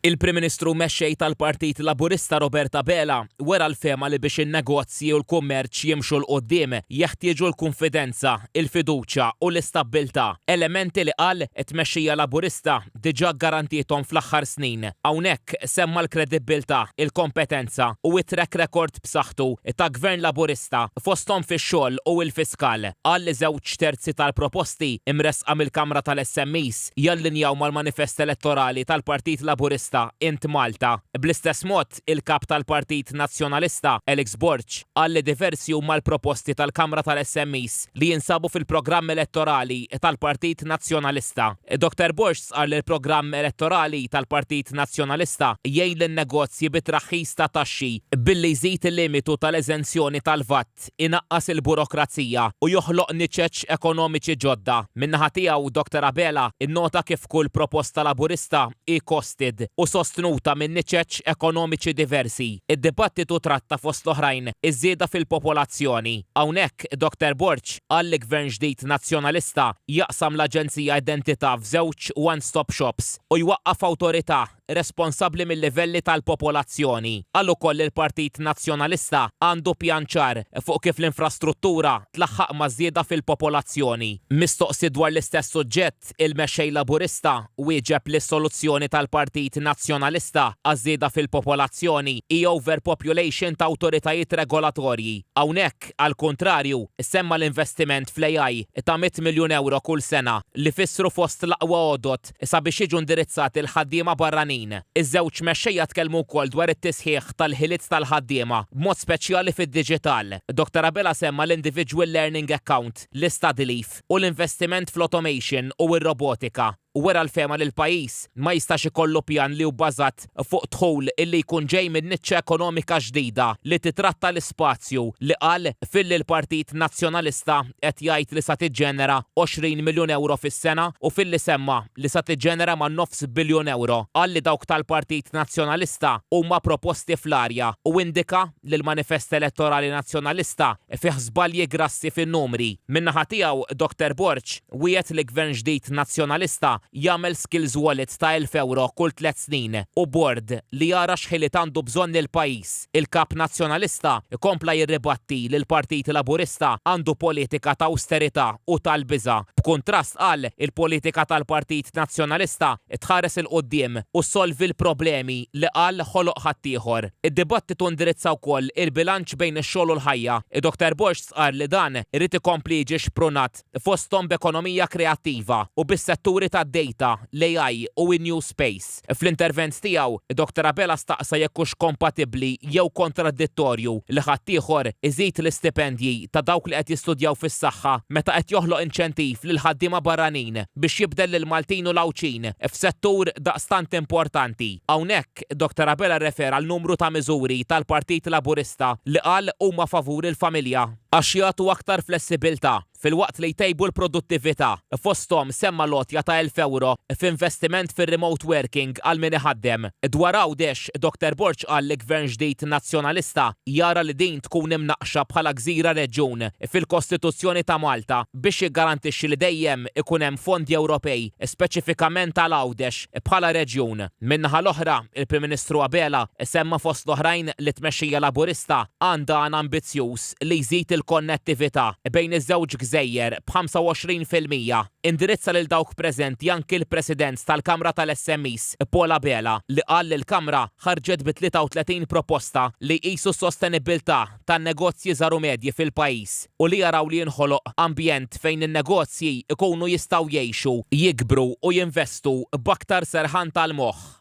Il-Prim Ministru u Mexxej tal-Partit Laburista Robert Abela wera l-fehma li biex in-negozji u l-kummerċ jimxu 'l quddiem jeħtieġu l-kunfidenza, il-fiduċja u l-istabbiltà, elementi li qal it-tmexxija Laburista diġà ggarantiethom fl-aħħar snin. Hawnhekk semma l-kredibbiltà, il-kompetenza u t-track record b'saħħtu ta' Gvern Laburista fosthom fix-xogħol u l-fiskal. Qal li żewġ terzi tal-proposti mressqa mill-Kamra tal-SMEs jallinjaw mal-manifest elettorali tal-Partit Laburista Int Malta. Bl-istess mod, il-Kap tal-Partit Nazzjonalista, Alex Borg, qal li diversi huma l-proposti tal-Kamra tal-SMEs li jinsabu fil-programm elettorali tal-Partit Nazzjonalista. Dottor Borg stqarr li l-programm elettorali tal-Partit Nazzjonalista jgħin lin-negozji bi traħħis ta' taxxi billi jżid il-limitu tal-eżenzjoni tal-VAT. inaqqas il-burokrazija u joħloq niċeċ ekonomiċi ġodda. Min-naħa tiegħu, Dottor Abela nnota kif kull proposta Laburista hi costed u sostnuta minn niċeċ ekonomiċi diversi. Id-dibattitu tratta fost l-oħrajn iż-żieda fil-popolazzjoni. Hawnhekk, Dottor Borg qal li Gvern ġdid Nazzjonalista jaqsam l-Aġenzija Identità f'żewġ one-stop shops u jwaqqaf awtorità responsabbli mil-livelli tal-popolazzjoni. Qal ukoll li l-Partit Nazzjonalista għandu pjan ċar fuq kif l-infrastruttura tlaħħaq maż-żieda fil-popolazzjoni. Mistoqsi dwar l-istess suġġett, il-Mexxej Laburista wieġeb li s-soluzzjoni tal-Partit Nazzjonalista għaż-żieda fil-popolazzjoni hi overpopulation ta' awtoritajiet regolatorji. Hawnhekk, għall-kuntrarju, semma l-investiment fl-AI ta' 100 miljun ewro kull sena li fissru fost l-aqwa għodod sabiex jiġu indirizzati l-ħaddiema barranin. Iż-żewġ mexxejja tkellmu wkoll dwar it-tisħiħ tal-ħiliet tal-ħaddiema, b'mod speċjali fid-diġital. Dottor Abela semma l-Individual Learning Account, l-Study Leave, u l-investiment fl-automation u r-robotika. Wera l-fehma li l-pajjiż ma jistax ikollu pjan li hu bbażat fuq dħul illi jkun ġej minn niċċa ekonomika ġdida li titratta l-ispazju li qal filli l-Partit Nazzjonalista qed jgħid li sa tiġġenera 20 miljun ewro fis-sena u filli semma li sa tiġġenera man-nofs biljun ewro. Qal li dawk tal-Partit Nazzjonalista huma proposti fl-arja u indika li l-manifest elettorali Nazzjonalista fih żbalji grassi fin-numri. Min-naħa tiegħu, Dottor Borg wiegħed li Gvern ġdid Nazzjonalista jagħmel skills wallet ta' 1,000 ewro kull tlett snin u bord li jara x'ħiliet għandu bżonn il-pajjiż. Il-Kap Nazzjonalista kompla jirribatti li l-Partit Laburista għandu politika ta' awsterità u tal-biża'. B'kuntrast qal il-politika tal-Partit Nazzjonalista tħares 'il quddiem u ssolvi l-problemi li qal ħoloq ħaddieħor. Id-dibattitu indirizza wkoll il-bilanċ bejn ix-xogħol u l-ħajja. Dottor Borg stqarr li dan irid ikompli jiġi xprunat fosthom b'ekonomija kreattiva u bis-setturi tad-data, l-AI u in-new space. Fl-intervent tiegħu, Dottor Abela staqsa jekk hux kompatibbli jew kontradittorju li ħaddieħor iżid l-istipendji ta' dawk li qed jistudjaw fis-saħħa meta qed joħloq inċentiv lill-ħaddiema barranin biex jibdel lill-Maltin u l-Għawdxin f'settur daqstant importanti. Hawnhekk, Dottor Abela rrefera għal numru ta' miżuri tal-Partit Laburista li qal huma favur il-familja għax jagħtu aktar flessibilità filwaqt li jtejbu l-produttività. Fosthom semma l-għotja ta' 1,000 ewro f'investiment fir-remote working għal min iħaddem. Dwar Għawdex, Dottor Borg qal li Gvern ġdid Nazzjonalista jara li din tkun imnaqqxa bħala gżira reġjun fil-Kostituzzjoni ta' Malta biex jiggarantixxi li dejjem ikun hemm fondi Ewropej speċifikament għal Għawdex bħala reġjun. Min-naħa l-oħra, il-Prim Ministru Abela semma fost l-oħrajn li t-tmexxija Laburista għandha għan ambizzjuż li jżid il-konnettività bejn iż-żewġ gżejjer b'25%. Indirizza lil dawk preżenti anki l-President tal-Kamra tal-SMEs, Paul Abela, li qal li l-Kamra ħarġet bi 33 proposta li jqisu s-sostenibbiltà tan-negozji żgħar u medji fil-pajjiż u li jaraw li jinħoloq ambjent fejn in-negozji jkunu jistgħu jgħixu, jikbru u jinvestu b'aktar serħan tal-moħħ.